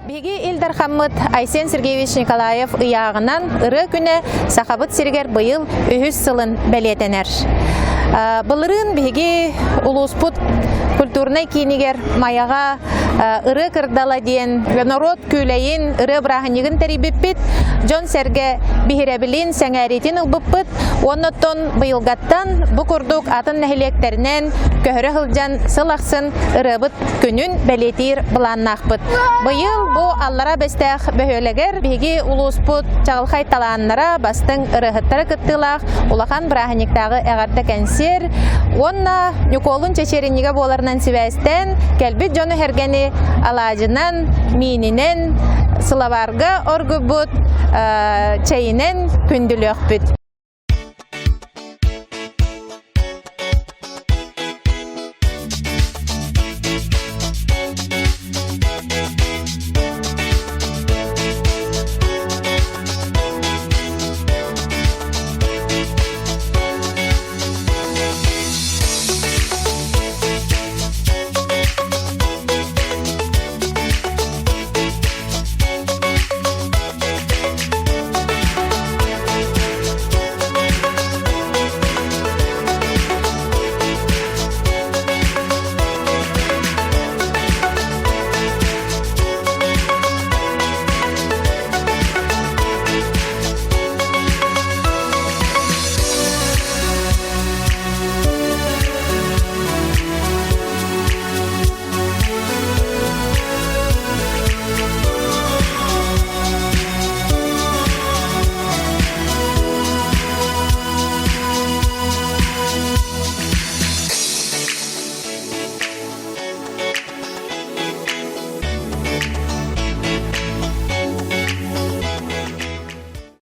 Биһиги Ил Дархаммыт Айсен Сергеевич Николаев ыйааҕынан Ырыа күнэ Сахабыт сиригэр быйыл үһүс сылын бэлиэтэнэр. Былырыын биһиги улууспут культурнай киинигэр Майаҕа Ырыа кырдала диэн норуот күүлэйин, ырыа бырааһынньыгын тэрийбиппит, дьон-сэргэ биһирэбилин, сэҥээриитин ылбыппыт. Уонна оттон быйылгаттан бу курдук атын нэһилиэктэринэн көһөрө сылдьан сыл ахсын ырыабыт күнүн бэлиэтиир былааннаахпыт. Быйыл бу Аллара Бэстээх бөһүөлэгэр биһиги улууспут чаҕылхай талааннара, бастыҥ ырыаһыттара кыттыылаах улахан бырааһынньыктааҕы эҕэрдэ кэнсиэр уонна Ньукуолун чэчиэринньигэ буоларынан сибээстээн кэлбит дьону-сэргэни алаадьынан, миининэн, сылабаарга оргуйбут чэйинэн күндүлүөхпүт.